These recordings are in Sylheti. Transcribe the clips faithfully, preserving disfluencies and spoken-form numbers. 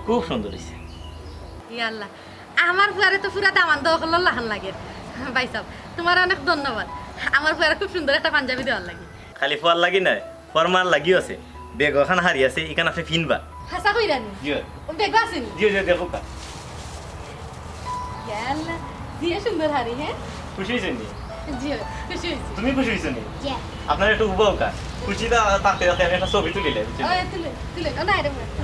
খুব সুন্দর অইছে। ইয়া আল্লাহ, আমার ফুয়ারে তো পুরা দামান্দ অকলর লাখান লাগে। ভাইসাব, তুমারে অনেক ধন্যবাদ আমার ফুয়ারে খুব সুন্দর একটা পাঞ্জাবি দেওয়ার লাগি। খালি ফুয়ার লাগি নায়, ফুয়ার মার লাগিও আছে। ব্যাগ অখান হারি আছে, ইখান আপনে ফিনবা। হাছা কইরা নি? জি অয়। ও ব্যাগ আছে নি? জি অয়, জি অয়, দেখউক্কা। ইয়া আল্লাহ, যে সুন্দর হারি, হ্যাঁ? খুশি অইছইন নি? জি অয়, খুশি অইছি। তুমি খুশি অইছো নি? জি। আপনারা একটু উবাউক্কা। খুশিটা থাকতে থাকতে আমি একটা ছবি তুলিলাই, বুঝছইন? ওই, তুলে, তুলে। ও, না, এটা মনে হয়।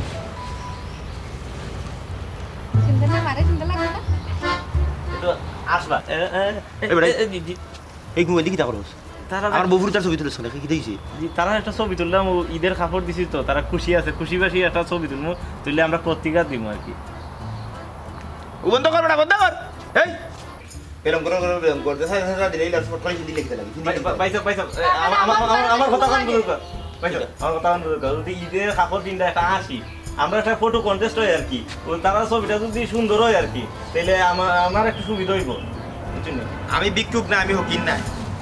সুন্দর না, মারে সুন্দর লাগছে না? একটু আসবা। এ, এ, এ, এ, বেটা, এ, এ, জি, জি। এই মোবাইল দিয়া কিতা করস? তারা আমার বউ ফুরিতার ছবি তুলস কেনে? কিতা অইছে? জি, তারা একটা ছবি তুললাম, ও ঈদের কাপড় দিছি তো, তারা খুশি আছে, খুশি বাসি একটা ছবি তুলমু, তুললে আমরা পত্রিকা দিমু আর কি। ও বন্ধ কর বেটা, বন্ধ কর। এই, বেলম করো, করো, বেলম করো। সারা, সারা দিন এই লাল spot করে হিন্দি লিখতে লাগে। হিন্দি ভাই, লিখতে ভাই, লাগে। ভাইসাব, ভাইসাব, এ, আমার, আমার, আমার, আমার কথা কান বুঝুক্কা। ভাইসাব, আমার কথা কান বুঝুক্কা। যদি ঈদের কাপড় দিন একটা আসি, আমরা একটা photo contest অয় আর কি। ও তারা ছবিটা যদি সুন্দর অয় আর কি, তাইলে আমা-, আমার একটু সুবিধা অইবো। বুঝছইন নি? আমি ভিক্ষুক না, আমি ফকির না।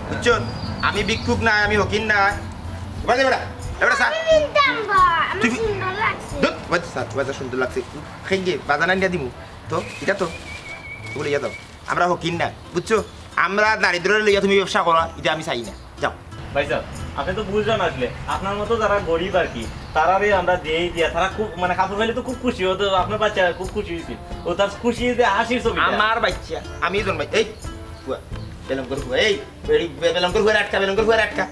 বুঝছইন? আমি ভিক্ষুক না, আমি ফকির না। বাজে বেটা, এ বেটা স্যার। আমি কিনতাম বা, আমার তুই সুন্দর লাগছে। ধুর, বাজে স্যার, বাজে সুন্দর লাগছে। খেয়ে বাজানা নিয়ে দিমু। তো, এটা তো। বলে যা তো। আমরা ফকির না, বুঝছো? আমরা দারিদ্ররে লইয়া তুমি ব্যবসা করা, এটা আমি চাই না। যাও। ভাইসাব, আপনে তো বুঝরা না আসলে, আপনার মতো যারা গরিব আর কি, তারারে আমরা দেই দিয়া, তারা খুব, মানে, কাপড় পাইলে তো খুব খুশি অয়, তো আপনার বাচ্চা খুব খুশি অইছে। ও তার খুশিতে হাসির ছবি। আমার বাচ্চা, আমি জন্মাই, এই, ফুয়া, বেলম করো ফুয়া, এই, এই, বে-, বেলম করো ফুয়া, আটকা, বেলম করো ফুয়া, আটকা।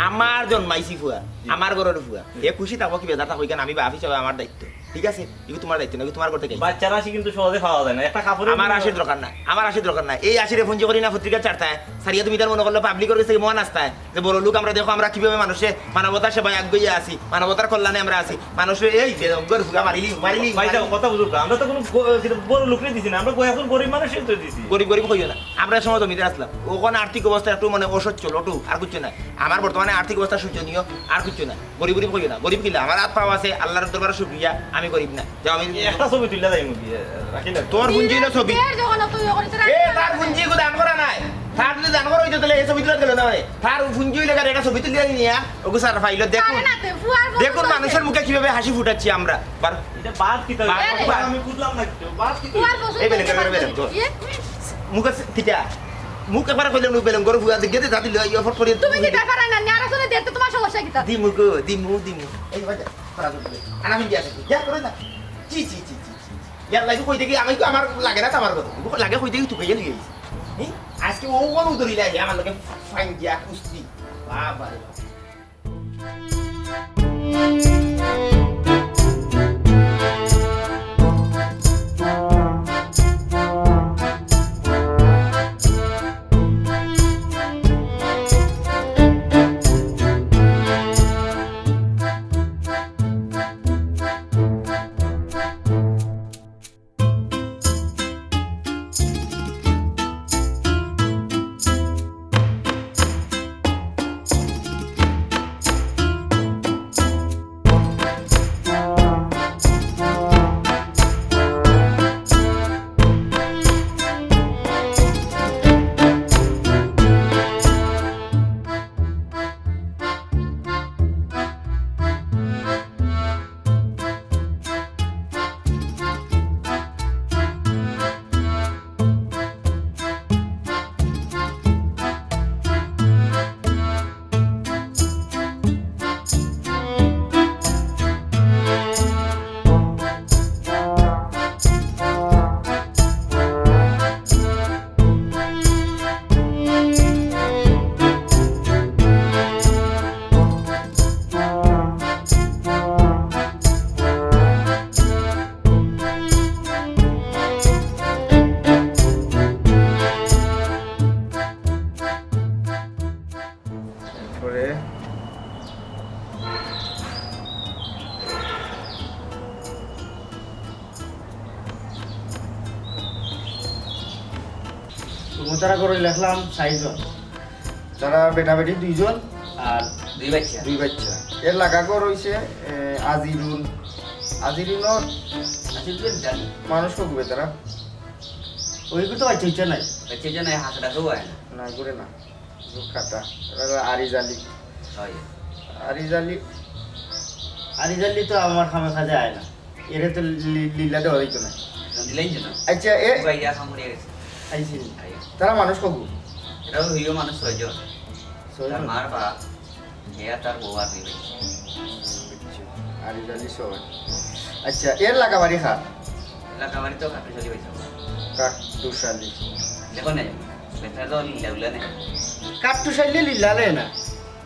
আমার জন্মাইছি ফুয়া, জি। আমার ঘরর ফুয়া। জি। এ খুশি থাকো কি বেজার থাকো, ইখান আমি বাপ হিসাবে আমার দায়িত্ব। ঠিক আছে? ইগু তুমার দায়িত্ব না, ইগু তুমার ঘর থাকি আইছে। বাচ্চার আশি কিন্তু সহজে পাওয়া যায় না। একটা কাপড়ের আমার বিনিময়ে আশির দরকার নাই, আমার আশির দরকার নাই। এই আশিরে পুঞ্জি করি না পত্রিকার চারটায়। সারিয়া তুমি তার মনে করলো পাবলিকর গেছে মন আস্তায়। যে বড় লোক আমরা, দেখো আমরা কিভাবে মানুষে মানবতার সেবায় আগুইয়া আছি, মানবতার কল্যাণে আমরা আছি। মানুষে এই বেলঙ্গর ফুয়া মারিলি, মারিলি, ভাই সাহেব, মারিলি। কথা বুঝুক, আমরা তো কোনো গ-, কিন্তু বড় লোকরে দিছি না, আমরা গ-, এখন গরিব মানুষই তো দিছি। গরিব গরিব কইও না, আমরা এক সময় জমিদার আসলাম, ওখানে আর্থিক অবস্থা একটু মানে অসচ্ছল, ওটু আর কিচ্ছু নাই। আমার বর্তমানে আর্থিক অবস্থা শোচনীয়, আর কিচ্ছু নাই। গরিব গরিব কইও না, গরিব কিলা? আমার আত পাও আছে, আল্লাহর দরবারে শুকরিয়া, আমি গরিব না। যাও, আমি একটা ছবি তুললে যাই মুখে, রাখি না। তোর পুঞ্জি হইলো ছবি। এ, তার পুঞ্জি এগু দান করা নাই। তার যদি দান করা হইতো, তাহলে এই ছবি তুলে গেল না হয়। তার পুঞ্জি হইলে কার একটা ছবি তুলে নিয়া, ওগু স্যার ফাইলো দেখুন। দেখুন মানুষের মুখে কিভাবে হাসি ফুটাচ্ছি আমরা। বার। এটা বাদ কিতা? বাদ, বাদ। আমি বুঝলাম না কিছু। বাদ কিতা? এই বেলে, বেলে, বেলে, তো। মুখে কিতা? মুখ একবার কইলে নু বেলঙ্গর ফুয়া দেখে দে, যা দিল, এই অফার করে। তুমি কিতা পারায় না? আর আসলে দেখতে তোমার সমস্যা কিতা? দিমু গো, দিমু, দিমু। এই বাজা, পারা যাবে। আনা ফিরে আসে। যা করে না। জি, জি, জি, জি, জি। ইয়ার লাগে কই দেখি, আমি তো আমার লাগে না তো আমার কথা। লাগে কই দেখি তুই গেলি। হুম? আজকে ও কোন উদরিলা, আমার লগে ফাইন দিয়া কুস্তি। বাবা রে বাবা। এরপরে তারা করে লেখলাম সাইজন। তারা বেটা বেটি দুইজন। আর দুই বাচ্চা। দুই বাচ্চা। এর লাগা ঘর হইছে, এ, আজিরুন। আজিরুনর আজিরুন জানি। মানুষ কগুবে তারা? ওই তো বাচ্চা হইছে নাই। বাচ্চা হইছে নাই, হাতে ডাকেও আয় না। না, ঘুরে না। বুক কাটা। এরা আরিজ আলী। হয়। আরিজ আলী, আরিজ আলী তো আমার খামে কাজে আয় না। এরে তো লি-, লিল্লা দেওয়া যাইতো না। দিলেই যেন। আচ্ছা, এ ভাই, ইয়া, কাম করিয়া গেছে। আইছি। আইয়া। তারা মানুষ কত? এরাও হইও মানুষ ছয়জন। ছয়জন? তার মার বাপ, হে আর তার বউ আর দুই ভাই। আচ্ছা, আর ইদানি ছয়। আচ্ছা, এর লাগাবাড়ি কার? লাগাবাড়ি তো কাট্টুশালী ভাই সাহেব। কাট্টুশালী। দেখো না, বেটা তো লিল্লা উল্লা নেই। কাট্টুশালী লিল্লা নেয় না।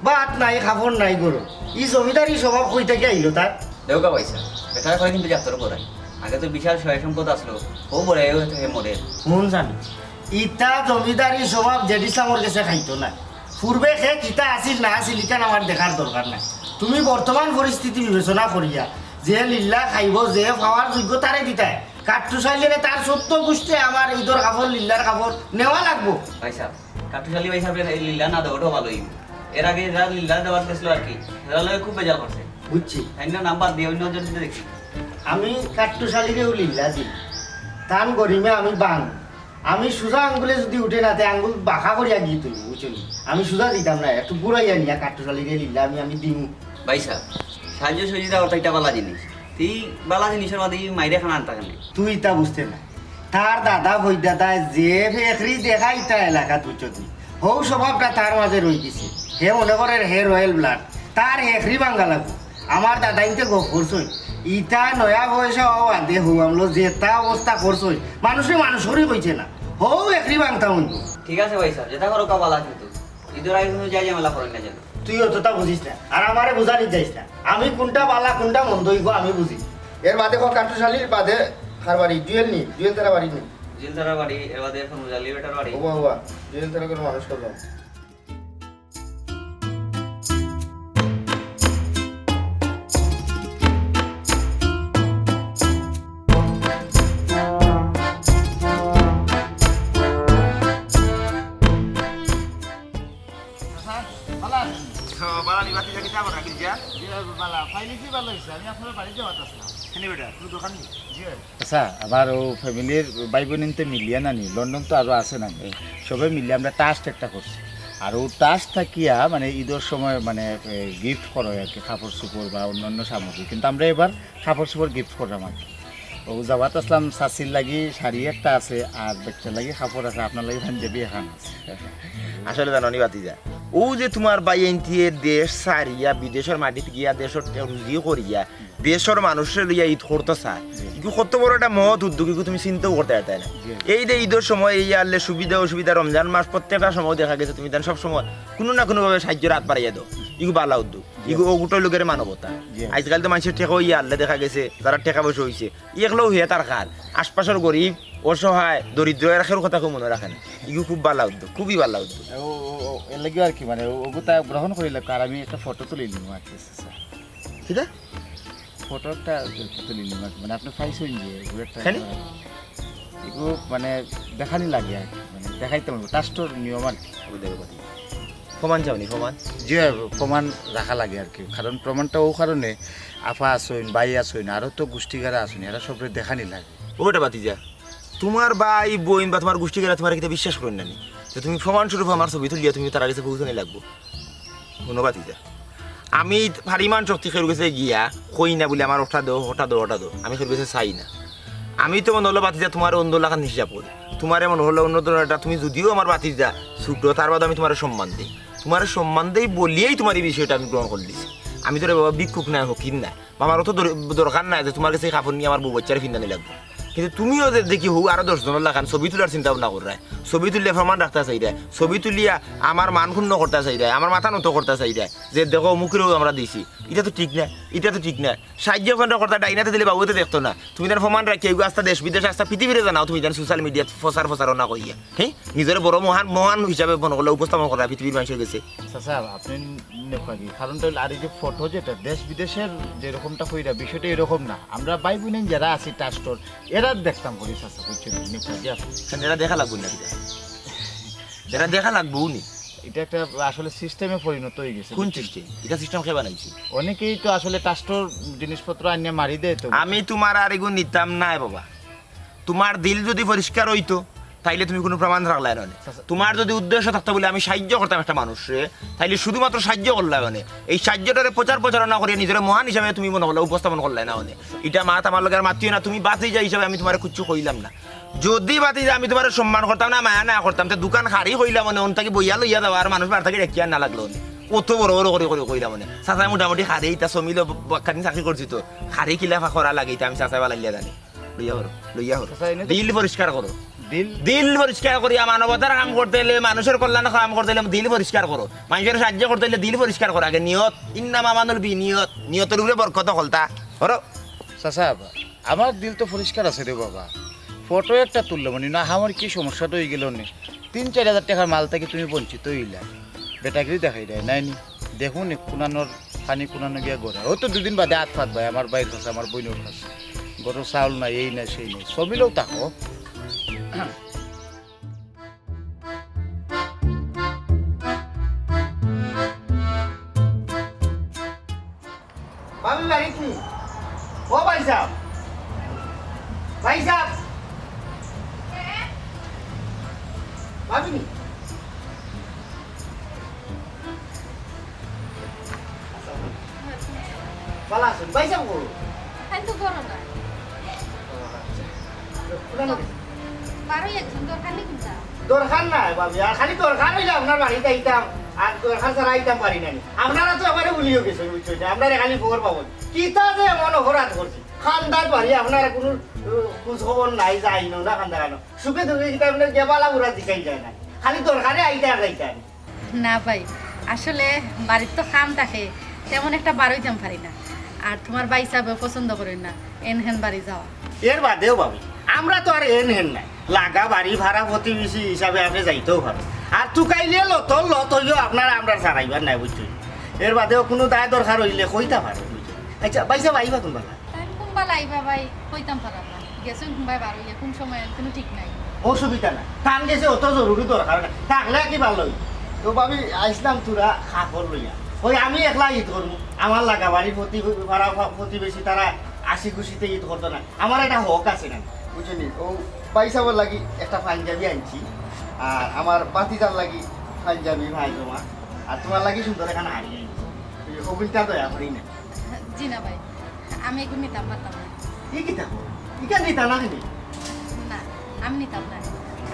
ভাত নাই, কাপড় নাই ঘরো। ই জমিদারি স্বভাব কই থাকি আইলো তার? দেউকা পয়সা। বেটার কয়দিন ধরি আত্তর করাই। আগে তো বিশাল সয় সম্পদ আসলো। ও বড় হয়ে হয়তো হে মরে। হুন জানি। ইতা জমিদারি স্বভাব জেড ইসলামর গেছে খাইতো না। পূর্বে হে কিতা আছিল না আছিল, ইখান আমার দেখার দরকার নাই। তুমি বর্তমান পরিস্থিতি বিবেচনা করিয়া যে লিল্লা খাইবো, যে পাওয়ার যোগ্য তারে দিতায়। কাট্টুশালীরে তার চৌদ্দ গোষ্ঠী আমার ইদর কাপড়, লিল্লার কাপড় নেওয়া লাগবো। ভাই সাহেব, কাট্টুশালী ভাই সাহেবের এই লিল্লা না দেওয়াটাও ভালো হইব। এর আগে যারা লিল্লা দেওয়ার গেছিল আর কি, এরা লগে খুব বেজার করছে। বুঝছি। তাই না, নাম্বার দিয়ে অন্য জন দিতে দেখি। আমি কাট্টুশালীরেও লিল্লা দিই, তান গরিমে আমি বাং। আমি সুজা আঙ্গুলে যদি উঠে না, তে আঙ্গুল বাঁকা করিয়া গিয়ে তুলব, বুঝছো নি? আমি সুজা দিতাম না, একটু ঘুরাইয়া নিয়া কাট্টুশালীরে লিল্লা আমি, আমি দিমু। ভাই সাহেব, সাহায্য সহযোগিতা করতে একটা ভালা জিনিস। তুই ভালা জিনিসের মাঝে এই মাইরে খানা আনতা কেন? তুই তা বুঝতে না। তার দাদা বৈদাদায় যে ফেখরি দেখাইতা এলাকাত, বুঝছত নি? হউ স্বভাবটা তার মাঝে রই গেছে। হে মনে করে হে রয়্যাল ব্লাড, তার হেখরি ভাঙ্গা লাগবো। আমার দাদাইন্তে গফ করছইন, ইতা নয়া পয়সা অওয়া দে হউ আমলো যেতা অবস্থা করছইন, মানুষে মানুষরই কইছে না। হউ হেখরি ভাঙতা হইব। ঠিক আছে ভাই সাহেব, যেতা করো কাবালা কিন্তু। ইদর আগে কিন্তু যাই ঝামেলা করেন না যেন। তুই অতটা বুঝিস না, আর আমারে বুঝানি যাইস না। আমি কোনটা বালা, কোনটা মন্দ, ইগু আমি বুঝি। এর বাদে ক কাট্টুশালীর বাদে কার বাড়ি? জুয়েল নি? জুয়েল তারা বাড়ি নি? জুয়েল তারা বাড়ি, এর বাদে এখন মুজালি বেটার বাড়ি। ওবা, ওবা, জুয়েল তারা করে মানুষ করলাম। আচ্ছা, ভালা আছেন? ও, বালা নি বাতি জাগিতে আবার রাখি যা। জি, ভালা। পাইলে কি ভালা হইছে? আমি আপনার বাড়িতে বাতাস না। কেন বেটা, কোনো দোকান নেই? জি। আচ্ছা, আমার ও ফ্যামিলির ভাই বোন তো মিলিয়া নানি, লন্ডন তো আরো আছে না, সবে মিলিয়া আমরা ট্রাস্ট একটা করছি। আর ও ট্রাস্ট থাকিয়া মানে ইদর সময় মানে, এ, গিফট করা হয় আর কি, কাপড় চোপড় বা অন্যান্য সামগ্রী, কিন্তু আমরা এবার কাপড় চোপড় গিফট করলাম আর কি। ও জামাত আসলাম চাচির লাগি শাড়ি একটা আছে, আর বাচ্চার লাগি কাপড় আছে, আপনার লাগি পাঞ্জাবি এখান আছে। আসলে জানো নি বাতিজা, ও যে তোমার ভাই আনতিয়ে দেশ ছাড়িয়া বিদেশর মাটিত গিয়া দেশর রুজি করিয়া দেশর মানুষরে লইয়া ইদ করতে চায়। জি। ইগু কত বড় একটা মহৎ উদ্যোগ, ইগু তুমি চিন্তাও করতে পারতায় না। জি। এই যে ইদর সময় এই আল্লে সুবিধা অসুবিধা, রমজান মাস প্রত্যেকটা সময় দেখা গেছে তুমি তান সব সময় কোনো না কোনো ভাবে সাহায্যর হাত বাড়াইয়া দাও। ইগু বালা উদ্যোগ। জি। ইগু অগুটার লোকের মানবতা। জি। আজকাল তো মানুষের টেকা অইয়া আল্লে দেখা গেছে, যারা টেকা পয়সা হইছে, একলাও হইয়া তার খাল। আশপাশর গরিব, অসহায়, দরিদ্র, এরা কেউর কথা কেউ মনে রাখে না। ইগু খুব বালা উদ্যোগ, খুবই বালা উদ্যোগ। ও, ও, ও, এর লাগি আর কি মানে, ও, ওগু তা গ্রহণ করিলে, আর আমি একটা ফটো তুলে নিব আর কি, স্যার। কিতা? ফটো একটা তুলে নিব আর কি। মানে, আপনি পাইছেন যে, এগু একটা কেন? এগু মানে দেখানি লাগে আর কি, মানে, দেখাইতে হবে, ট্রাস্টর নিয়ম আর কি। ওই দেখো, প্রমাণ চাওনি, প্রমাণ? জি, প্রমাণ রাখা লাগে আর কি, কারণ প্রমাণটা ও কারণে আফা আছইন, ভাই আছইন, আরও তো গোষ্ঠীগারা আছইন, এরা সবরে দেখানি লাগে। ও বেটা বাতিজা, তোমার ভাই, বইন বা তোমার গোষ্ঠীগারা তোমার কিতা বিশ্বাস করইন না নি? যে তুমি প্রমাণ স্বরূপ আমার ছবি তুলিয়া তুমি তারা গেছে পৌঁছানি লাগবো। হুনো বাতিজা, আমি পারিমাণ শক্তি কেউর গেছে গিয়া কই না বলে আমার ওটা দেও, ওটা দেও, ওটা দেও। আমি কেউর গেছে চাই না। আমি তো মনে হলো বাতিজা তোমার অন্য লাখান হিসাব করি। তোমারে মনে হলো অন্য ধরনের একটা, তুমি যদিও আমার বাতিজা ছোট, তার বাদে আমি তোমারে সম্মান দেই। তোমারে সম্মান দেই বলিয়াই তোমার এই বিষয়টা আমি গ্রহণ করে দিছি। আমি তোরে বাবা ভিক্ষুক নাই, ফকির নাই। বা আমার অত দর-, দরকার নাই যে তোমার গেছে এই কাপড় নিয়া আমার বউ বাচ্চারে ফিন্দানি লাগবো। কিন্তু তুমিও যে দেখি হউ আরো দশ জনর লাখান ছবি তুলার চিন্তা ভাবনা কররায়, ছবি তুলিয়া প্রমাণ রাখতা চাইরায়, ছবি তুলিয়া আমার মান ক্ষুণ্ণ করতা চাইরায়, আমার মাথা নত করতা চাইরায়, যে দেখো অমুকেরও আমরা দিছি, ইটা তো ঠিক না, ইটা তো ঠিক না। সাহায্য কেন্দ্র করতা ডাইনাতে দিলে বাবুতে দেখতো না। তুমি তার প্রমাণ রাখিয়া এগু আস্তা দেশ বিদেশ আস্তা পৃথিবীরে জানাও, তুমি তার সোশ্যাল মিডিয়াত প্রচার প্রচারণা করিয়া, হ্যাঁ, নিজরে বড় মহান, মহান হিসাবে মনে করলে উপস্থাপন করা পৃথিবীর মানুষের গেছে। চাচা, আপনি নেপালি। কারণটা হইলো, আর এই যে ফটো যেটা, দেশ বিদেশের যেরকমটা কইরা, বিষয়টা এরকম না। আমরা ভাই বোন যারা আছি ট্রাস্টর, এরা দেখতাম করি চাচা, বুঝছেন? নেপালি আপনি। কেন এরা দেখা লাগবো না কিতা? এরা দেখা লাগবো নি। এটা একটা আসলে সিস্টেমে পরিণত হয়ে গেছে, কোন বুঝছেন? সিস্টেম? এটা সিস্টেম কে বানাইছে? অনেকেই তো আসলে ট্রাস্টর জিনিসপত্র আনিয়া মারি দেয় তো। আমি তোমার আর এগু নিতাম না বাবা। তোমার দিল যদি পরিষ্কার হইতো, তাইলে তুমি কুনু প্রমাণ রাখলায় না অনে। তুমার যুদি উদ্দেশ্য থাকতো বুলে আমি সাইয্য করতাম একটা মানুষরে, তাইলে শুধুমাত্র সাইয্য করলায় অনে। এই সাইয্যটারে প্রচার প্রচারণা করিয়া নিজরে মহান হিসাবে তুমি মনে করলায়, উপস্থাপন করলায় না অনে। ইটা মাত আমার লগে আর মাতিও না, তুমি ভাতিজা হিসাবে আমি তুমারে কুচ্ছু কইলাম না। যুদি ভাতিজা আমি তুমারে সম্মান করতাম না, মায়া না করতাম, তে দুখান খাড়ি কইলাম অনে, অন থাকি বইয়া লইয়া যাওয়া আর মানুষ বার থাকি ডাকিয়া না লাগলো অনে। অত বড় বড় করি করি কইলাম অনে। চাচায় মোটামুটি খাড়ি ইতা সমিলো বাক্কাদিন চাকরি করছি তো, খাড়ি কিলা করা লাগে ইতা আমি চাচায় বালাইলিয়া জানি। লইয়া করো, লইয়া করো। চাচা, এনে তো দিল পরিষ্কার করো। দিল? দিল পরিষ্কার করিয়া মানবতার কাম করতে অইলে, মানুষর কল্যাণর কাম করতে অইলে দিল পরিষ্কার করো। মানুষর সাইয্য করতে অইলে দিল পরিষ্কার করো আগে। নিয়ত, ইন্নামা আমালুল বিনিয়ত। নিয়তর উপরে বরকত অকলতা। করো। চাচা, আমার দিল তো পরিষ্কার আছে রে বাবা। ফটো একটা তুললাম নি, না আমার কি সমস্যাটা অইগেলো নি? তিন চাইর হাজার টেকার মাল থাকি তুমি বঞ্চিত অইলা। বেটাগিরি দেখাইরায় নায় নি? দেখো নি, কুনানর পানি কুনানো গিয়া গড়ে। অউ তো দুদিন বাদে আত পাতবায় আমার ভাইর কাছে, আমার বইনর কাছে। ঘরো চাউল নাই, এই নাই, সেই নাই। সমিলেও থাকো। ভাবি বাড়িত নি? ও ভাইসাব, ভাইসাব, ভাবি নি? ভালা আছইন? ভাইসাব কই? আমি তো ঘরো না। ও আচ্ছা। কুনানো গেছইন? বারই একজন দরকার নি কুনটা? দরকার নাই ভাবি, আর খালি দরকার অইলে আপনার বাড়িত আইতাম, আর দরকার ছাড়া আইতাম পারি না নি। আপনারা তো আমারে ভুলিও গেছইন, বুঝছইন নি? আমরারে খালি ফোর পাবন। কিতা যে এমন অপরাধ করছি? খান্দাত বাড়ি আপনারা কুনু, আহ, খোঁজ খবর নাই, যাইন না খান্দা খানো। সুখে দুখে কিতা আপনার গেবালা বুড়া জিকাই যায় না। খালি দরকারে আইতা আর যাইতা। না ভাই, আসলে বাড়িত তো কাম থাকে, তেমন একটা বার অইতাম পারি না। আর তুমার ভাইসাবেও পছন্দ করইন না এন হেন বাড়ি যাওয়া। এর বাদেও ভাবি, আমরা তো আর এন হেন নায়, লাগা বাড়ি ভাড়া প্রতিবেশী হিসাবে আপনে যাইতেও পারো। আর তুকাইলে লতর লত অইলেও আপনার আমরার ছাড়াইবার নায়, বুঝছইন? এর বাদেও কুনু দায় দরকার অইলে কইতা পারো, বুঝছইন? আচ্ছা, ভাইসাব আইবা কুনবালা? তাইন কুনবালা আইবা ভাই, কইতাম পারাম না। গেছইন কুনবায় বার অইয়া, কুন সময় কুনু ঠিক নাই। অসুবিধা নাই, তান গেছে অত জরুরি দরকার নাই, থাকলে কি ভালা অইতো। তো ভাবি, আইছলাম থুড়া কাপড় লইয়া। অউ আমি একলা ইদ করমু, আমার লাগা বাড়ির প্রতি-, পাড়া-, প্রতিবেশী তারা আসি খুশিতে ইদ করতো না, আমার একটা হক আছে না, বুঝছইন নি? অউ ভাইসাবর লাগি একটা পাঞ্জাবি আনছি, আর আমার ভাতিজার লাগি পাঞ্জাবি পায়জামা, আর তুমার লাগি সুন্দর একখান হাড়ি আনছি। অউ কবিলটা দয়া করি না। জি না ভাই, আমি এগুন নিতাম পারতাম না। ই কিতা কও? ইখান নিতা না কেনে? না, আমি নিতাম না।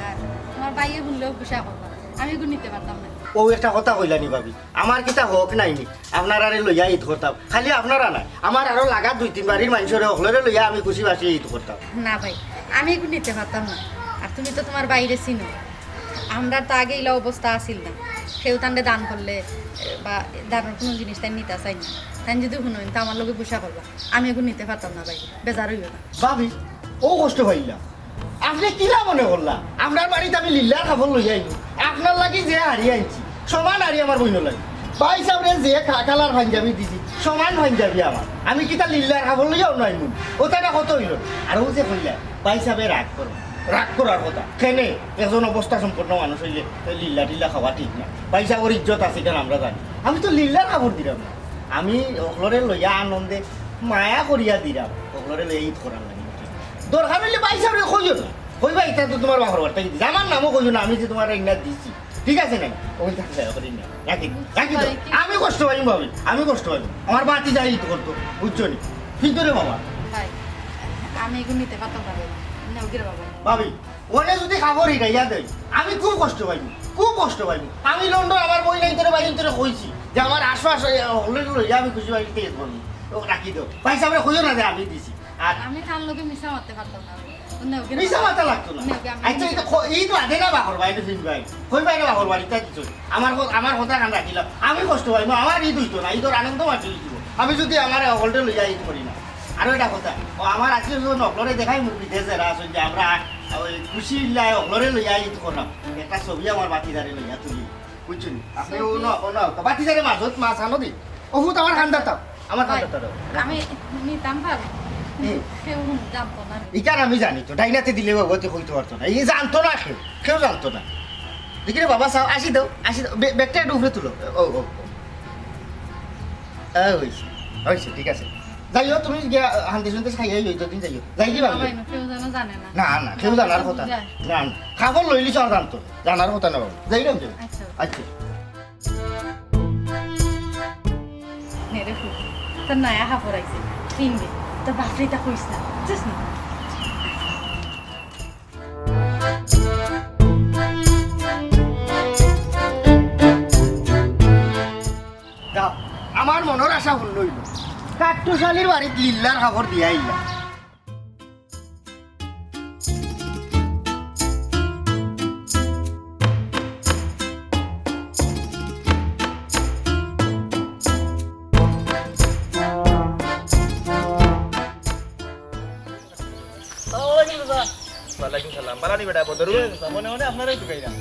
আর তুমার ভাইয়ে হুনলেও গুসা করবা, আমি এগুন নিতে পারতাম না। অউ একটা কথা কইলা নি ভাবি, আমার কিতা হক নাই নি আপনারারে লইয়া ইদ করতাম? খালি আপনারা নায়, আমার আরো লাগা দুই তিন বাড়ির মানষরে হকলরে লইয়া আমি খুশি বাসি ইদ করতাম। না ভাই, আমি এগুন নিতে পারতাম না। আর তুমি তো তুমার ভাইরে চিনো, আমরার তো আগে ইলা অবস্থা আছিল না, কেউ তানরে দান করলে, এ, বা দানর কুনু জিনিস তাইন নিতা চাইন না। তাইন যুদি হুনইন, তে আমার লগে গুসা করবা। আমি এগুন নিতে পারতাম না ভাই, বেজার অইও না। ভাবি, অউ কষ্ট পাইলা? আপনে কিলা মনে করলা? আপনার বাড়িত আমি লিল্লার কাপড় লইয়া আইমু, আপনার লাগি যে হাড়ি আনছি, সমান হাড়ি আমার বইনর লাগি। ভাইসাবরে যে কা-, কালার পাঞ্জাবি দিছি, সমান পাঞ্জাবি আমার। আমি কিতা লিল্লার কাপড় লইয়াও নাইমু? অউ তারা কত অইলো? আর অউ যে কইলা, ভাইসাবে রাগ করো, রাগ করার কথা। কেনে? একজন অবস্থা সম্পন্ন মানুষ অইলে লিল্লা টিল্লা খাওয়া ঠিক না। ভাইসাবর ইজ্জত আছে, ইখান আমরা জানি। আমি তো লিল্লার কাপড় দিরাম না, আমি হকলরে লইয়া আনন্দে মায়া করিয়া দিরাম, হকলরে লইয়া ইদ করার লাগি। দরকার অইলে ভাইসাবরে কইও না, কইবা, "ইতা তো তুমার বাপর বাড়ি থাকি দিছি, আমার নামও কইও না, আমি যে তুমারে ইন্না দিছি।" ঠিক আছে নি? অউ থাক, দয়া করি না। রাখি দেও, রাখি দেও। ভাই, কি- আমি কষ্ট পাইমু ভাবি, আমি কষ্ট পাইমু। আমার ভাতিজায় ইদ করতো, বুঝছো নি? কিন্তু রে বাবা। ভাই, আমি এগুন নিতে পারতাম না ভাই। নেও গিরে বাবা। ভাবি, অনে যুদি কাপড় হিরাইয়া দেয়, আমি খুব কষ্ট পাইমু, খুব কষ্ট পাইমু। আমি লন্ডন আমার বইনাইন্তরে ভাইয়াইন্তরে কইছি যে আমার আশপাশ হকলরে লইয়া আমি খুশি বাড়িতে ইদ করমু। অউ রাখি দেও। ভাইসাবরে কইও না যে আমি দিছি। আর আমি তান লগে মিছা মাততে পারতাম না। অন্য ওকে মিছা মাতা লাগতো না। অন্য ওকে আমি আচ্ছা, ইটা ক-, ইদ বাদে না বাপর বাড়ি, ইটা ফিরবায়। কইবায় না বাপর বাড়িত দিছো। আমার ক-, আমার কথা কান রাখিলাও। আমি কষ্ট পাইমু, আমার ইদ অইতো না, ইদর আনন্দ মাটি অইতো। আমি যুদি আমার হকলরে লইয়া ইদ করি না। আরো একটা কথা, অউ আমার আত্মীয় স্বজন হকলরে দেখাইমু বিদেশ যেরা আছইন যে আমরা অউ খুশি ইল্লায় হকলরে লইয়া ইদ কররাম। একটা ছবি আমার ভাতিজারে লইয়া তুলি। বুঝছো নি? আপনে ছবি? অউ না, অউ না, ভাতিজারে মাঝত মাছ আনো দি। অউ ফুত আমার কান্দাত আও। আমার ভাই, কান্দাত আও। আমি নিতাম পারি। হুম। কেউ জানতো না। ইখান আমি জানি তো, ডাইনাতে দিলে বাবা অতে কইতো পারতো না। ই জানতো না কেউ, কেউ জানতো না। দেখি রে বাবা, চাও, আসি দেও, আসি দেও। বে-, ব্যাগটা একটু উপরে তুলো। অউ, অউ, অউ। অউ, অইছে, অইছে, ঠিক আছে। যাইও, তুমি গিয়া হান্তি সুন্তি খাইয়া লই যতদিন যাইও। যাই কি না, ভাবি? ভাই, না, কেউ যেন জানে না। না, না, কেউ জানার কথা না। না, না। খবর লইলি সব জানতো। জানার কথা না বাবা। যাই না, যাই। আচ্ছা। আচ্ছা। নে রে ফুল, তোর নয়া কাপড় আইছে, পিনবি। তোর বাপরে ইতা কইস না, বুঝছস নি? দাও, আমার মনর আশা পূর্ণ অইলো। কাট্টুশালির বাড়িত লিল্লার কাপড় দিয়া আইলা। ওয়ালাইকুম সালাম। বালা নি বেটা, বদরুল? মনে মনে আপনারাই ঢুকাইলাম।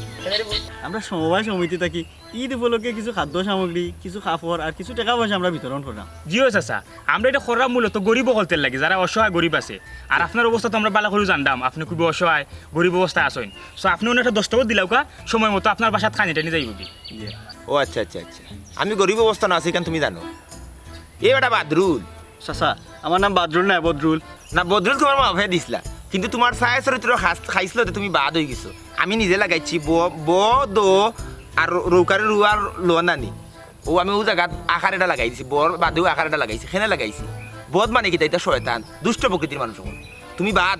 আমরা সমবায় সমিতি থাকি। ঈদ উপলক্ষে কিছু খাদ্য সামগ্রী, কিছু কাপড় আর কিছু টেকা পয়সা আমরা বিতরণ করলাম। জি অয় চাচা, আমরা ইটা কররাম মূলত গরিব অকলতর লাগি, যারা অসহায় গরিব আছে। আর আপনার অবস্থা তো আমরা বালা করি জানরাম, আপনে খুবই অসহায়, গরিব অবস্থায় আছইন। So আপনে অনো একটা দস্তখত দিলাউক্কা, সময় মতো আপনার বাসাত খানি টানি যাইবোগি। জি। ও আচ্ছা, আচ্ছা, আচ্ছা। আমি গরিব অবস্থাত আছি, ইখান তুমি জানো। এ বেটা বাদরুল। চাচা, আমার নাম বাদরুল নায়, বদরুল। না, বদরুল তুমার বাফে দিছলা, কিন্তু তুমার ছায়া চরিত্র খাস-, খাইছলতে তুমি বাদ অইগেছো। আমি নিজে লাগাইছি ব, ব, দ, আর রৌকারে রু আর ল নানি। অউ আমি অউ জাগাত আকার এটা লাগাই দিছি, বর বাদেউ আকার এটা লাগাইছি, কেনে লাগাইছি? বদ মানে কিতা? ইতা শয়তান, দুষ্ট প্রকৃতির মানুষ অকল। তুমি বাদ,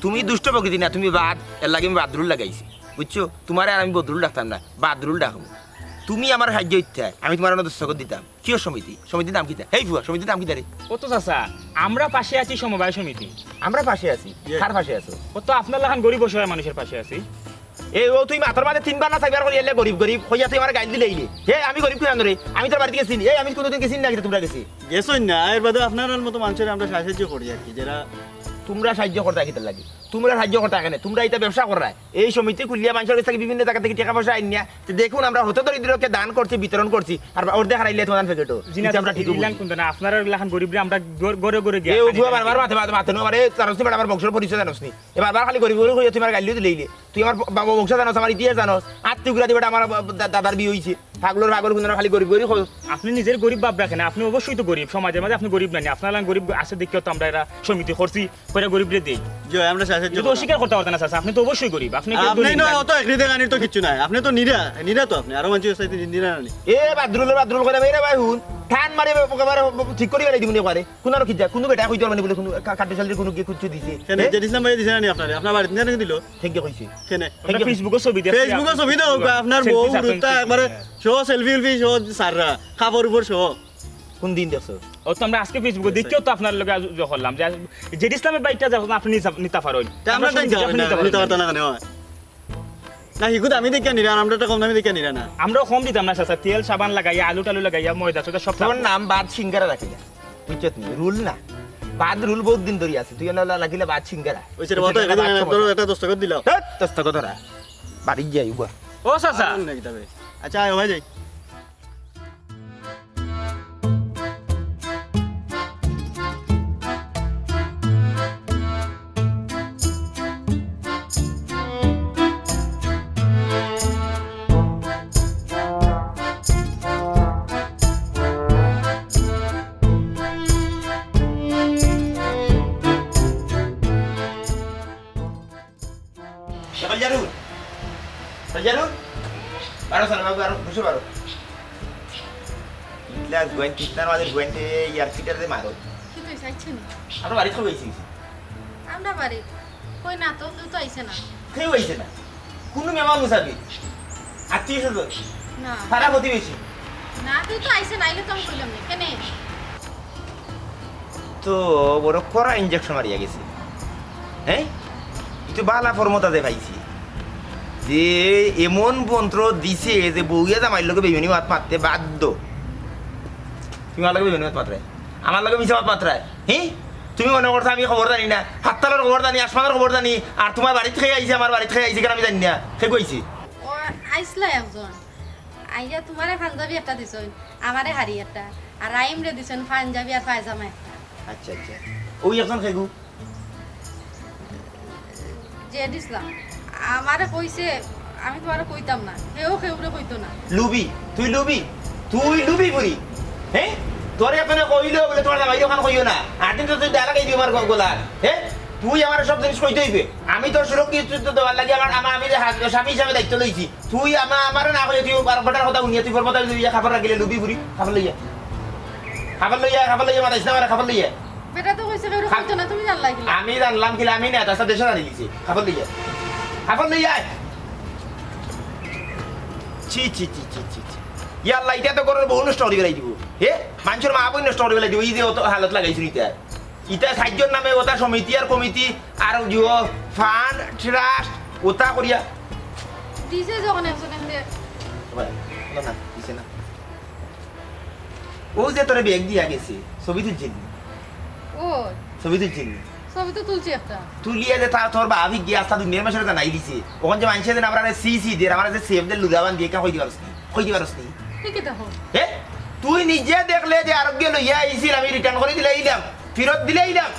তুমি দুষ্ট প্রকৃতি না, তুমি বাদ, এরলাগি আমি বাদরুল লাগাইছি, বুঝছো? তুমারে আর আমি বদরুল ডাকতাম না, বাদরুল ডাকমু। তুমি আমার সাহায্য অইতায়, আমি তুমার অনো দস্তখত দিতাম। কিয় সমিতি? সমিতির নাম কিতা? হেই ফুয়া, সমিতির নাম কিতা রে? ও তো চাচা, আমরা পাশে আছি সমবায় সমিতি। আমরা পাশে আছি? ইয়ে। কার পাশে আছো? ও তো আপনার লাখান গরিব অসহায় মানুষর পাশে আছি। এ, ও তুই মাথার মাঝে তিনবার না চাইরবার করি এলে গরিব, গরিব, কইয়া তুই আমার গাইল দিলে ইলে। হে, আমি গরিব কিনা রে? আমি তোর বাড়িত গেছি নি? এই, আমি কোনোদিন গেছি না, কিতা তুমরা গেছি? গেছইন না, এর বাদে আপনারার মতো মানুষরে আমরা সাহায্য করি আর কি, যারা তুমরা সাহায্য করতায় কিতার লাগি? তুমরা সাহায্য করতায় কেনে? তুমরা ইতা ব্যবসা কররায়। এই সমিতি খুলিয়া মানষর গেছ থাকি বিভিন্ন জাগা থাকি টেকা পয়সা আইনিয়া। তে দেখুন, আমরা হতদরিদ্রকে দান করছি, বিতরণ করছি, আর অর্ধেক হারাইলে তোমার পকেটো। জি না, ইতা আমরা ঠিক ইলান বুঝি। কোনটা না, আপনারার লাখান গরিবরে আমরা ঘর-, ঘরে ঘরে গিয়া এ পানি উঠুয়া দেই। বারবার মাতে, মাতে, মাতে না, আরে, তার হচ্ছে ম্যাডাম, আমার বংশর পরিচয় জানোস নি? এ বারবার খালি গরিব, গরিব কইয়া তুই আমার গাইল দিলে ইলে। তুই আমার বা-, বা-, বংশ জানোস, আমার ইতিহাস জানোস। আত্মীয় গুলা দিবে, আমার বা-, দা-, দাদার বিয়া অইছে। পাগলর পাগল, হুনরা খালি গরিব, গরিব কইস। আপনে নিজের গরিব ভাব রাখেন, আপনে অবশ্যই তো গরিব, সমাজর মাঝে আপনে গরিব নানি, আপনার লাখান গরিব আছে দেখিয়া তো আমরা এরা সমিতি করছি, কইরা গরিবরে দেই। জি, আমরা সাহায্য এটা তো করতাম। অস্বীকার করতা পারতা না, চাচা, আপনে তো অবশ্যই গরিব, আপনে কেউ আপনে ধনী না, নানি। অত এক হৃদয় গানির তো কিচ্ছু নাই, আপনে তো নিরা, নিরা তো আপনে, আরো মানুষ আছে নিরা নানি। এ বাদরুল, বাদরুল কইরা ভাই রে ভাই হুন, টান মারি একেবারে ঠিক করি বেলাই দিমু নে পারে। কোন আর কি যা, কোন বেটা কইতে পারবে না বলে কোন কা-, কাট্টুশালির কোন গিয়ে কুচ্ছু দিছে? কেন, এ? জেডিস নাম্বার দিছে না নি আপনারে? আপনার বাড়িত নিয়ে দিল? ঠিক কইছে। কেন? আমরা Facebook-ও ছবি দেখছি, Facebook-ও ছবি দাও, আপনার selfie বউ সাথে উড়ুতা একবারে হ্যাঁ। সহ selfie উলফি সহ সাররা, কাপড় উপর সহ। কোন দিন দেখছো? ও তো আমরা আজকে Facebook-ও দেখিও তো আপনার লগে আজ-, ইয়ে করলাম যে আজ-, জেড ইসলামের বাইকটা যখন আপনি নিতা-, নিতা পারইন। তা আমরা আমরা তাই সব যাবো আপনি না, নিতা পারইন। নিতা পারতা না কেন? না, হিগুত আমি দেখিয়া নিরা, আমরা একটা কম দামি দেখিয়া নিরা না। আমরাও কম দিতাম না, চাচা। তেল, সাবান লাগাইয়া, আলু টালু লাগাইয়া, ময়দা সয়দা সব তোর থাকবো। নাম বাদ সিঙ্গারা রাখিলা। বুঝছত নি? রুল না। বাদ রুল বহুত দিন ধরি আছে। তুই না লাগিলে বাদ সিঙ্গারা। ওই সেটা বুঝছত বলতো, নি? এটা বাদ ধরে সমস্যা। একটা দস্তখত দিলাও। ধ্যাৎ, দস্তখত ধরা। বাড়ি যাই, উবা। ও চাচা। আর নাকি তবে? আচ্ছা, আয়, ভাই যাই। সকাল জারু। সকাল জারু। বারো সাল বাবু, বারো, বসে বারো। ইতলা গোয়েন, কিতনার মাঝে গোয়েন তে ইয়ার ফিটার দে মারো। কি তো চাইছে না? আমরা বাড়ি খাওয়া আইছি। আমরা বাড়ি? কই না তো, কেউ তো আইছে না। কেউ আইছে না? কোনো মেহমান মুসাফির? আত্মীয় স্বজন? না। পাড়া প্রতিবেশী? না, কেউ তো আইছে না, আইলে তো আমি কইলাম না। কেনে? তো বড় কড়া ইঞ্জেকশন মারিয়া গেছে। হ্যাঁ? একটু বালা ফর্মতা যে পাইছি। যে এমন মন্ত্র দিছে যে বউয়ে জামাইর লগে বেইমানি মাত মারতে বাধ্য। তুমি আমার লগে বেইমানি মাত মাতরায়? আমার লগে মিছা মাত মাতরায়? হ্যাঁ? তুমি মনে করছো আমি খবর জানি না? হাত্তালর খবর জানি, আসমানর খবর জানি, আর তোমার বাড়িত খেয়ে আইছে, আমার বাড়িত খেয়ে আইছে, কেন আমি জানি না? সে কইছে। ও আইসলা একজন। আইয়া তোমারে পাঞ্জাবি একটা দিছইন, আমারে হাড়ি একটা, আর রাইমরে দিছইন পাঞ্জাবি আর পায়জামা একটা। আচ্ছা, আচ্ছা। ওই একজন খেগু? জেড ইসলাম। আমারে কইছে, আমি তোমারে কইতাম না। হেও খেউরে কইতো না। লুবি, তুই লুবি? তুই লুবি বুড়ি? হ্যাঁ? তোরে এখনে কইলো বলে তোমার জামাই ওখান কইও না। আর দিন তো তুই ডালা খাই দিও আমার গ-, গলা। হে? তুই আমার সব জিনিস কইতে অইবে। আমি তোর সুরক্ষিত দেওয়ার লাগি আমার, আমার, আমি যে হাজ-, স্বামী হিসাবে দায়িত্ব লইছি। তুই আমা-, আমারে না কইয়া তুই আর বেটার কথা হুনিয়া তুই ফরমতা লইয়া খাবার রাখিলে লুবি ফুরি। খাবার লইয়া। খাবার লইয়া, খাবার লইয়া মাতাইস না আমারে, খাবার লইয়া। বেটা তো কইছে কেউ খাব-, কইতো না, তুমি জানলা কিলা? আমি জানলাম কিলা, আমি না, তার সাথে দেশে জানি দিছি। খাবার লইয়া। খাবার লইয়া আয়। ছি, ছি, ছি, ছি, ছি, ছি। ইয়া আল্লাহ, ইটা তো ঘরর বউ নষ্ট করি বেলাই দিব। হে? মানষর মা বইন নষ্ট করি বেলাই দিব। এই যে অত হালত লাগাইছইন ইটা। ইটা সাহায্যর নামে ওটা সমিতি আর কমিটি আর যে ফান্ড, ট্রাস্ট, ওটা করিয়া। দিছে যখন একশো কেন দে। ভাই, না, না, দিছে না। ও যে তোরে ব্যাগ দিয়া গেছে, ছবি তুলছিলি? ও। ছবি তুলছিলি? ছবি তো তুলছি একটা। তুলিয়া যে তা-, তোর বাবা গিয়া আস্তা দুনিয়ার মানষরে জানাই দিছে। ওখান যে মানষে যে আমরা সি সি দের, আমরা যে সেফ দের লুলা বান্ধি, একা কই দিবার নি? কই দিবার নি? ঠিকই তো হোক। এ? তুই নিজে দেখলে যে আরোগ্য লইয়া আইছিল, আমি রিটার্ন করি দিলাইলাম, ফিরত দিলাইলাম।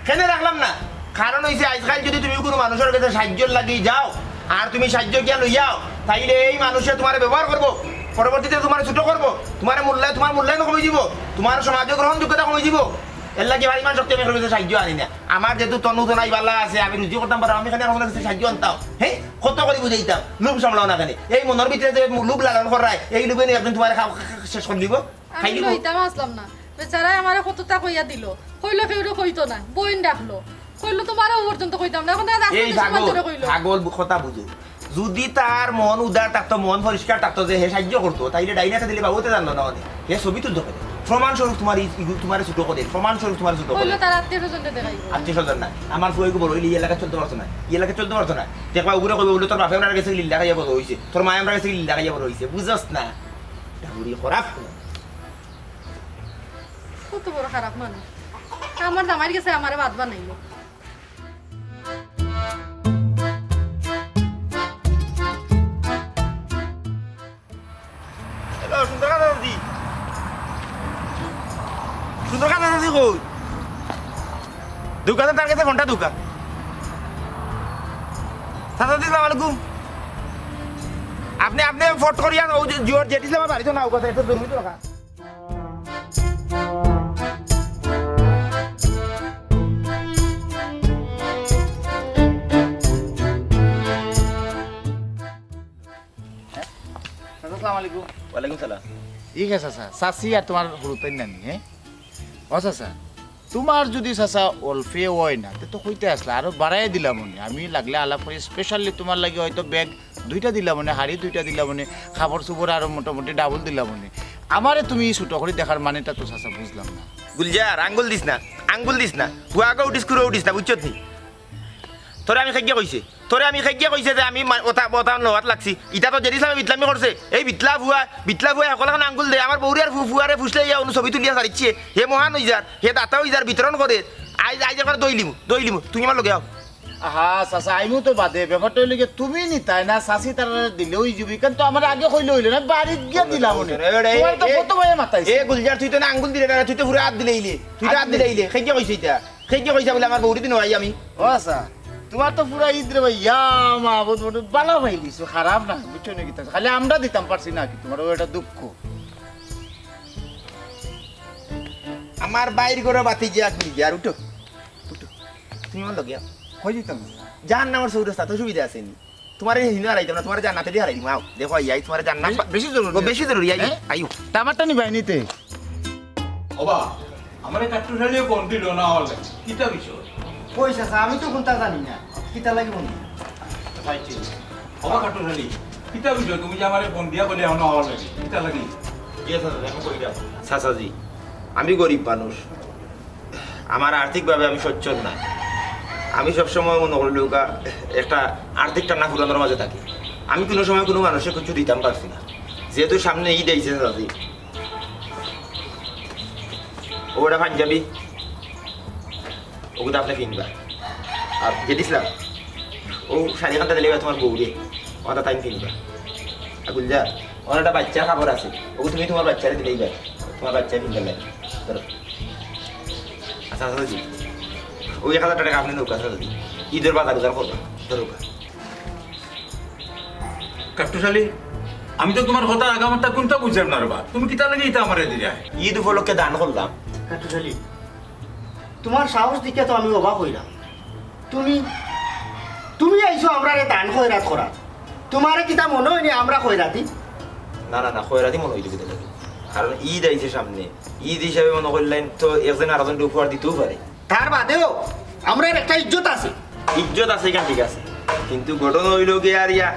কেনে রাখলাম না? কারণ অইছে, আইজকাইল যুদি তুমি কুনু মানষর গেছে সাহায্যর লাগি যাও, আর তুমি সাহায্য গিয়া লইয়াও, তাইলে এই মানষে তুমারে ব্যবহার করবো, পরবর্তীতে তুমারে ছুটো করবো, তুমারে মূল্যায়-, তুমার মূল্যায়ন কমি যিবো, তুমার সমাজে গ্রহণযোগ্যতা কমি যিবো। এর লাগি ভাই ইমান শক্তি আমি কারোর গেছে সাহায্য আনি না। আমার যেহেতু তনু তনাই বালা আছে, আমি রুজি করতাম পারতাম, আমি কেনে কারোর গেছে সাহায্য আনতাম? হে, কত করি বুঝাইতাম, লোভ সামলাও না কেনে। এই মনর ভিতরে যে লোভ লালন করায়, এই লোভে নিয়া একদিন তুমারে খা-, খা-, খা-, শেষ করি দিবো। আমি খাই দিবো। লইতাম আসলাম না। বেচারায় আমারে কততা কইয়া দিল। কইলো কেউরে কইতো না। বইন ডাকলো। কইলো তোমারেও পর্যন্ত কইতাম না। এখন তারা রাস্তা এই দেশের পাগল, মানুষরে কইলো। পাগল বু-, কথা বুঝো। যদি তার মন উদার থাকতো, মন পরিষ্কার থাকতো যে হে সাহায্য করতো, তাইলে ডাইনাতে দিলে বাবুতে জানলো না অনে। হে ছবি তুলতো কেনে? প্রমাণ স্বরূপ তুমার ই-, ইগু-, তুমারে ছুটো করে, প্রমাণ স্বরূপ তুমারে ছুটো করে। কইলো তার আত্মীয় স্বজনরে দেখাইবো। আত্মীয় স্বজন না, আমার ফুয়া ইগু বড় অইলে ই এলাকা চলতে পারতো না, ই এলাকা চলতে পারতো না। দেখবা উগুরে কইবো, "বলে তোর বাপে আমরার গেছে লিল্লা খাইয়া বড় অইছে, তোর মায়ে আমরার গেছে লিল্লা খাইয়া বড় অইছে, বুঝছস না?" এটা বুড়ি খারাপ। কত বড় খারাপ মানুষ। আমার জামাইর গেছে আমারে বাদ বানাইলো। হ্যালো, সুন্দর কথা দাদি। সুন্দর কথা দাদি কই? দোকানে তার কাছে ফোনটা দোকান। দাদা, আসসালামু আলাইকুম। আপনি, আপনি ফট করিয়া ওই যে জিওর জেটি ইসলামের বাড়িতে না, ওখানে একটু জরুরি দরকার। হ্যাঁ? চাচা, আসসালামু আলাইকুম। ওয়ালাইকুম সালাম। ই কে চাচা, চাচি আর তোমার হুরুতাইন নানি, হ্যাঁ? ও চাচা, তোমার যদি চাচা অল্পে অয় না, তে তো কইতে আসলা, আরো বাড়াইয়া দিলাম অনে। আমি লাগলে আলাপ করি, specially তোমার লাগি হয়তো ব্যাগ দুইটা দিলাম অনে, হাড়ি দুইটা দিলাম অনে, কাপড় চোপড় আরো মোটামুটি ডাবল দিলাম অনে। আমারে তুমি ছোট করি দেখার মানেটা তো চাচা বুঝলাম না। গুলজার, আঙ্গুল দিস না, আঙ্গুল দিস না। হুয়াগো উঠিস, কুড়ো উঠিস না, বুঝছত নি? তোরে আমি খেগিয়ে কইছে, তোরে আমি খেগিয়ে কইছে যে আমি মা-, ওটা, ওটা নওয়াত লাগছি। ইটা তো জেরি সাহেব বিটলামি করছে। এই বিটলা ফুয়া, বিটলা ফুয়া সকল এখন আঙ্গুল দে। আমার বউরে আর ফু-, ফুয়ারে ফুসলে ইয়া অনু ছবি তুলিয়া সারিচ্ছে। হে মহান হই যার, হে দাতা হই যার, বিতরণ করে। আইজ, আইজ একবার দইলিমু, দইলিমু। তুমি আমার লগে আও। আহা, চাচা, আইমু তো বাদে। ব্যাপারটা হইলো গিয়া তুমি নিতায় না, চাচি তারা দিলে ওই যাবি। কেন তো আমার আগে কইলে হইলো না, বাড়িত গিয়া দিলাম উনি। এ, এ, তোমার তো এ, কত ভাইয়ে মাতাইছে। এ গুলজার, তুই তো না আঙ্গুল দিলে না, তুই তো পুরো হাত দিলে ইলে। তুই তো হাত দিলে ইলে। খেগিয়ে কইছে ইটা। খেয়ে কি কইছা বলে আমার বউরে দিন ভাই আমি? ও আচ্ছা, তোমার তো পুরা ঈদ রে ভাই, ইয়া মাবুদ, বড় বালা পাইলিছো, খারাপ না, বুঝছো নি কিতা? খালি আমরা দিতাম পারছি না কি, তোমার ওই একটা দুঃখ। আমার বাইর করে বাতি যে আপনি যে আর উঠো, উঠো, তুমি আমার লগে আও। কই দিতাম? জাহান্নামর চৌরাস্তা তো সুবিধা আছে নি? তোমারে হিনো হারাইতাম না, তোমারে জান্নাতে দিয়ে হারাই দিমু। আও, দেখো, আই, আই, তোমারে জান্নাত বেশি, বেশি জরুরি। ও, বেশি জরুরি, আই, হ্যাঁ? আইও। তা আমারটা নিবাই নিতে। ওবা, আমারে কাট্টুশালিয়ে ফোন দিল না হলে। কিতা বিষয়? কই চাচা, আমি তো কোনটা জানি না। কিতা লাগি ফোন দিল? ভাই, ঠিক। ওবা কাট্টুশালি, কিতা বিষয়? তুমি যে আমারে ফোন দিয়া কইলে এখন হওয়া লাগে। কিতা লাগি? জি চাচা, এখন কই দাও। চাচাজি, আমি গরিব মানুষ। আমার আর্থিকভাবে আমি সচ্ছল না। আমি সবসময় মনে করি লোকা একটা আর্থিক টানা ফুরানোর মাঝে থাকি। আমি কোনো সময় কোনো মানুষকে কিছু দিতাম পারছি না। যেহেতু সামনে ঈদ আইছে চাচাজি, ও একটা পাঞ্জাবি, ওগুলো আপনি কিনবা। আর যে দিছিলাম, ও শাড়ি কান্তা দিলে তোমার বউরে, ওটা তাই কিনবা। আর গুলজার, ওর একটা বাচ্চার কাপড় আছে, ওগুলো তুমি তোমার বাচ্চারে দিলেই পারে, তোমার বাচ্চা কিনতে লাগে। ধরো। আচ্ছা, আচ্ছা, জি। ওই এক হাজার টাকা আপনি নৌকা, আচ্ছা, জি। ঈদের বাজার উজার করবা, ধরো। কাট্টুশালি, আমি তো তুমার কথা আগামাতা কুন্তা বুঝলাম না রে বা। তুমি কিতার লাগি ইতা আমারে দিরায়? ঈদ উপলক্ষে দান করলাম। কাট্টুশ আলী, তুমার সাহস দেখিয়া তো আমি অবাক অইলাম। তুমি, তুমি আইছো আমরারে দান খয়রাত করাত। তুমারে কিতা মনো অয়নি আমরা খয়রাতি? না না না, খয়রাতি মনো অইলো কিতা লাগি? কারণ ঈদ আইছে সামনে, ঈদ হিসাবে মনো করলাইন তো একজনে আরকজনরে উপহার দিতেও পারে। তার বাদেও আমরার একটা ইজ্জত আছে। ইজ্জত আছে, ইখান ঠিক আছে, কিন্তু ঘটনা অইলো গিয়া আর ইয়া,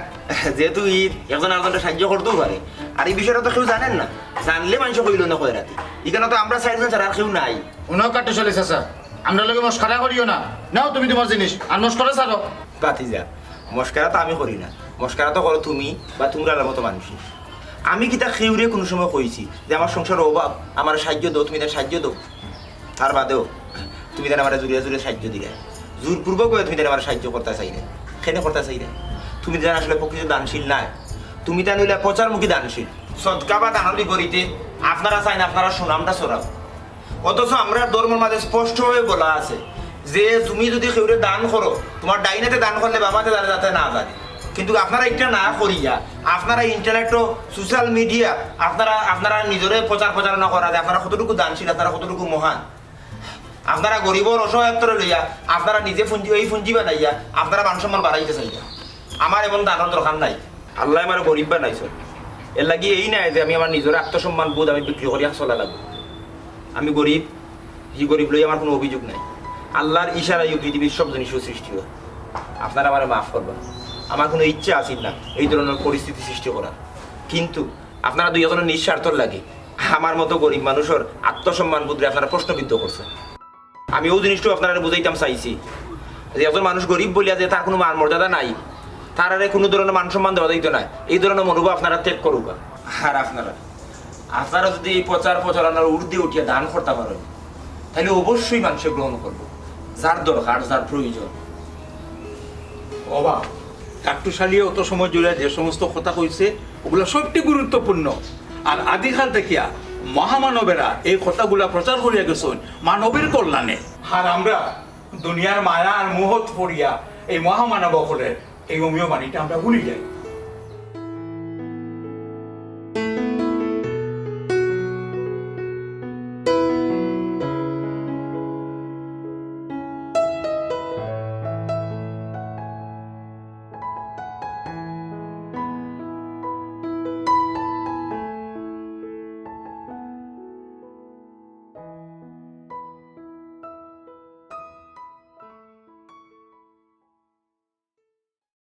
যেহেতু ঈদ, একজনে আরকজনরে সাহায্য করতেও পারে। আর ই বিষয়টা তো কেউ জানের না, জানলে মানষে কইলো না খয়রাতি। ইখানো তো আমরা চাইরজন ছাড়া আর কেউ নাই। হুনো কাট্টুশ আলী চাচা, আমরার লগে মস্করা করিও না। নেও তুমি তুমার জিনিস, আর মস্করা ছাড়ো। ভাতিজা, মস্করা তো আমি করি না, মস্করা তো করো তুমি বা তুমরার মতো মানষে। আমি কিতা কেউরে কুনু সময় কইছি যে আমার সংসারো অভাব, আমারে সাহায্য দেও, তুমি তার সাহায্য দেও? তার বাদেও তুমি তার আমারে জুরে জুরে সাহায্য দিরায়, জোরপূর্বক ভাবে তুমি তার আমারে সাহায্য করতা চাইরায়। কেনে করতা চাইরায়? তুমি তার আসলে প্রকৃত দানশীল নায়, তুমি তার অইলা প্রচারমুখী দানশীল। সদকা বা দানর বিপরীতে আপনারা চাইন আপনারার সুনামটা ছড়াউক, অথচ আমরার ধর্মর মাঝে স্পষ্টভাবে বলা আছে যে তুমি যুদি কেউরে দান করো, তুমার ডাইন আতে দান করলে বাম আতে যাতে না যায়। কিন্তু আপনারা ইটা না করিয়া আপনারা internet ও social media আপনারা, আপনারা নিজরে প্রচার প্রচারণা করা যে আপনারা কতটুকু দানশীল, আপনারা কতটুকু মহান। আপনারা গরিবর অসহায়ত্বরে লইয়া আপনারা নিজে পুঞ্জি, এই পুঞ্জি বানাইয়া আপনারা মান সম্মান বাড়াইতা চাইরা। আমার এমন দানর দরকার নাই। আল্লায় আমারে গরিব বানাইছইন, এরলাগি এই নায় যে আমি আমার নিজর আত্মসম্মান বোধ আমি বিক্রি করিয়া চলা লাগবো। আমি গরিব, হি গরিব লইয়া আমার কুনু অভিযোগ নাই। আল্লার ইশারায় পৃথিবীর সব জিনিসও সৃষ্টি অয়। আপনারা আমারে মাফ করবা, আমার কুনু ইচ্ছা আছিল না এই ধরনর পরিস্থিতি সৃষ্টি করার, কিন্তু আপনারা দুই একজনর নিঃস্বার্থর লাগি আমার মতো গরিব মানষর আত্মসম্মান বোধরে আপনারা প্রশ্নবিদ্ধ করছইন। আমি অউ জিনিসটাও আপনারারে বুঝাইতাম চাইছি যে একজন মানুষ গরিব বলিয়া যে তার কুনু মান মর্যাদা নাই, তারারে কুনু ধরনর মান সম্মান দেওয়া যাইতো নায়, এই ধরনর মনোভাব আপনারা ত্যাগ করউক্কা। আর আপনারা, আপনারা যুদি এই প্রচার প্রচারণার ঊর্ধ্বে উঠিয়া দান করতা পারইন, তাইলে অবশ্যই মানষে গ্রহণ করবো, যার দরকার, যার প্রয়োজন। ওবা, কাট্টুশ আলীয়ে অত সময় জুড়ে যে সমস্ত কথা কইছে, ওগুলা সবটি গুরুত্বপূর্ণ। আর আদিকাল থাকিয়া মহামানবেরা এই কথাগুলা প্রচার করিয়া গেছইন মানবের কল্যাণে। আর আমরা দুনিয়ার মায়া আর মোহত পড়িয়া এই মহামানব অকলের এই অমীয় বাণীটা আমরা ভুলি যাই।